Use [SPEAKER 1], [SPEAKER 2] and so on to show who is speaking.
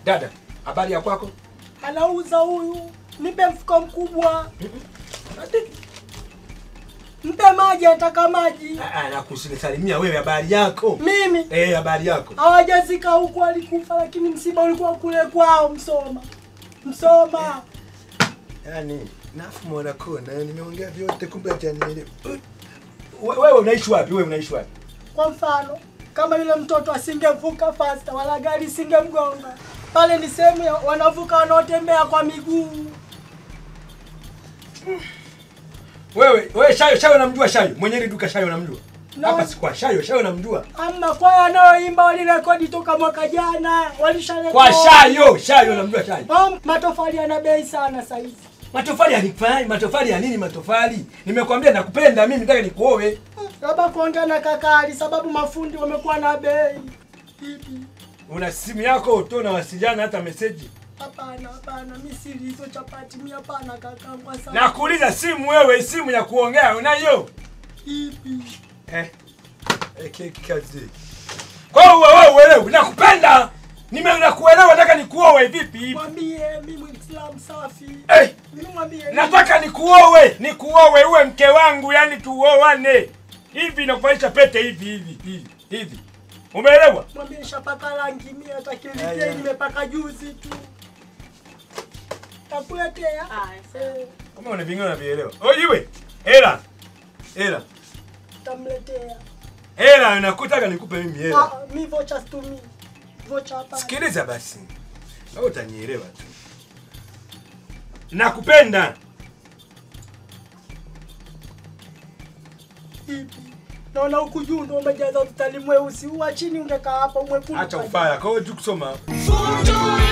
[SPEAKER 1] Dada, habari ya kwako?
[SPEAKER 2] Anauza huyu. Nipe mfuko mkubwa. Mpe maji, ataka maji.
[SPEAKER 1] Nakusalimia wewe, habari yako?
[SPEAKER 2] Mimi?
[SPEAKER 1] Habari yako.
[SPEAKER 2] Hawajazika huku, alikufa lakini msiba ulikuwa kule kwao Msoma. Msoma.
[SPEAKER 1] Yaani nafu mwana kona, nimeongea vyote kumbe hajanielewa. Wewe unaishi wapi? Wewe unaishi wapi?
[SPEAKER 2] Kwa mfano, kama yule mtoto asingevuka faster wala gari isingemgonga. Pale ni sehemu wanavuka wanaotembea kwa miguu.
[SPEAKER 1] Wewe Shayo unamjua Shayo? Mwenye ile duka Shayo unamjua? Hapa si kwa Shayo, Shayo unamjua?
[SPEAKER 2] Ama kwa wanaoimba walirekodi toka mwaka jana, walisharekodi.
[SPEAKER 1] Kwa Shayo, Shayo unamjua Shayo?
[SPEAKER 2] Matofali yana bei sana sasa hivi.
[SPEAKER 1] Matofali yanifai, matofali ya nini matofali? Nimekwambia nakupenda mimi, nataka nikuoe.
[SPEAKER 2] Labda kuongea na kakali sababu mafundi wamekuwa na bei. Ipi?
[SPEAKER 1] Una simu yako tu na wasiliana hata message?
[SPEAKER 2] Hapana, hapana, mimi sili hizo chapati, mimi hapana kakangu sana.
[SPEAKER 1] Nakuuliza simu wewe, simu ya kuongea unayo?
[SPEAKER 2] Ipi?
[SPEAKER 1] Keki kazi. Kwa hiyo wewe uelewe, nakupenda. Nimekuelewa, nataka nikuoe vipi?
[SPEAKER 2] Mwambie mimi Muislamu safi. Mimi mwambie
[SPEAKER 1] nataka nikuoe, nikuoe uwe mke wangu, yani tuoane. Hivi nakuvalisha pete hivi hivi hivi hivi. Umeelewa?
[SPEAKER 2] Mwambie nishapaka rangi mimi hata kilipia nimepaka juzi tu. Takuletea.
[SPEAKER 1] Kama una vingine unavielewa. Ojiwe. Hela. Hela.
[SPEAKER 2] Tamletea.
[SPEAKER 1] Hela nakutaka nikupe mimi hela.
[SPEAKER 2] Mimi vocha situmii. Vocha hapa.
[SPEAKER 1] Sikiliza basi. Wewe utanielewa tu. Nakupenda.
[SPEAKER 2] Ipi? Naona huku juu ndio umejaza utali mweusi. Huwa chini ungekaa hapo mwekundu.
[SPEAKER 1] Acha ufaya. Kwa hiyo juu kusoma.
[SPEAKER 2] Fujo.